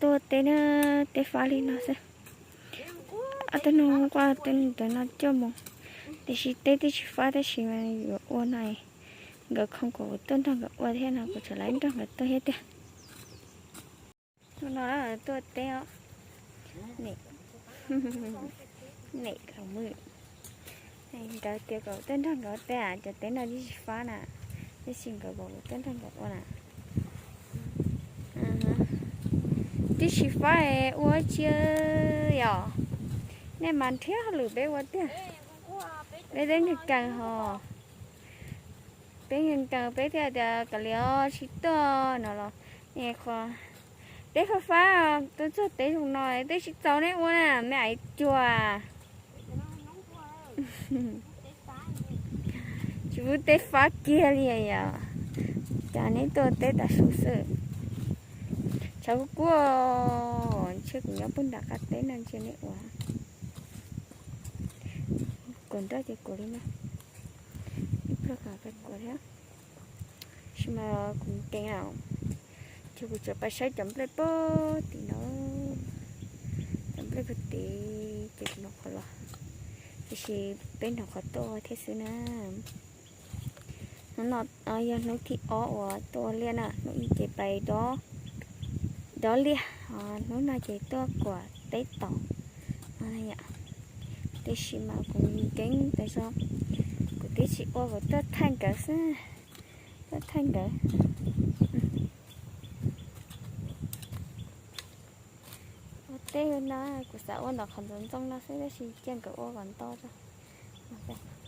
Tuaj teb na, teb fab li no xwb. Ob tug no quaj teb ntawd no coj mus, tiam sis teb twb tsis fab tab sis yuav ua no, nkawd khoom kuv tuaj nrog nkawd ua thiab no kuv tseem lawv nrog nkawd tuaj thiab tiag. Hnub no tuaj teb os, nem los mus. Nkawd tias kom tuaj nrog nkawd teb, cov teb no twb tsis fab na, tab sis nkawd kom tuaj nrog nkawd ua na. Twb tsis fab ua tsi yom, nej mas nrhiav hauj lwm peb ua tiag. Peb teb nkees nkees hos, peb nkees nkees peb thiaj tias kav liam tsis tuaj no los, qhov teb fab fab, tuaj txog teb zoo no teb tsis txaus nej ua na me aiv cuag. Tsis pub teb fab kiag li yom, cas neb tuaj teb tas su xwb. Tshav kub kub, ntshe kuv nyob puag nram qab teb no ntshe neb ua. Kuam nroj ces kuam li no, ib pliag kom peb kuam thiab. Tab sis mas kuv nkees na, ces kuv tsuas pais saib cov nplej puag tim no, cov nplej puag tid ces kuv hnov qhov los, tiam sis peb hnov qhov tuaj thiab xwb na. Hnub no yog hnub thib ob uas tuaj ua liaj na, hnub ib ces pais dob liaj, hnub no ces tuaj kuam teb tod. Tiam sis mas kuv nkees tas zog, kuv twb tsis ua, kuv tuaj thaij nkawd xwb, tuaj thaij nkawd. Ua teb no kuv xav ua ntawm qhov ntxoov ntxoo no xwb tab sis cia nkawd ua kom nto.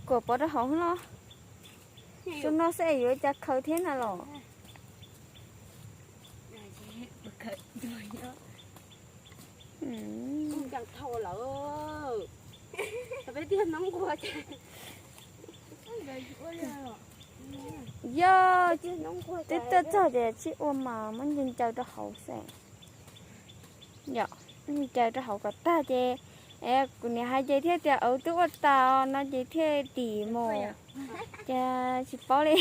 Kuam pov rau hauv los, xyoo no xwb es yuav ua cas khaws thiab na los. Yog twb tuaj txog ces tsij ua mas muab ncaws ncaws rau hauv xwb. Yog, ncaws rau hauv kom tag ces kuv niam hais ces thiaj tias auv twb ua tas no ces thiaj dim mus. Ces tsis paub li.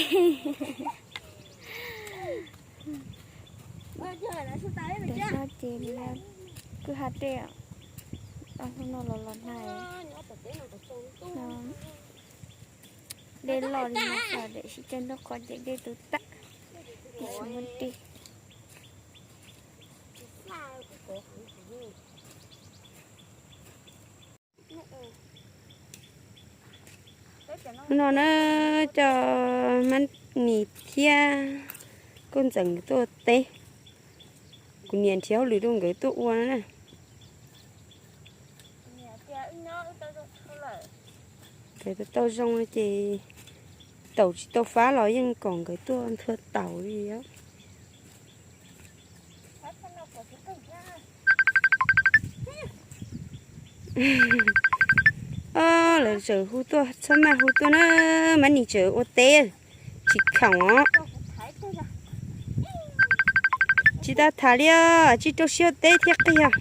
Ces kwj ha dej, hnub no los los nag, dej loj li no, dej sib caij ntuj qhov ces dej tu tag, tsis muaj dej. Hnub no na, coj mab nis thiab kuj ntxeev nkawd tuaj teb. Kuv niam nrhiav hauj lwm rau nkawd tuaj ua no na. Nkawd tau zoo ces taum tsis tau fab los yeej kom nkawd tuaj nthua taum li os. Lawv tseem hu tuaj, txhob maj hu tuaj na, mab nis tseem ua teb tsis khoom os. Tsis tau tham li os, tsis rau siab ua teb thiab qig os.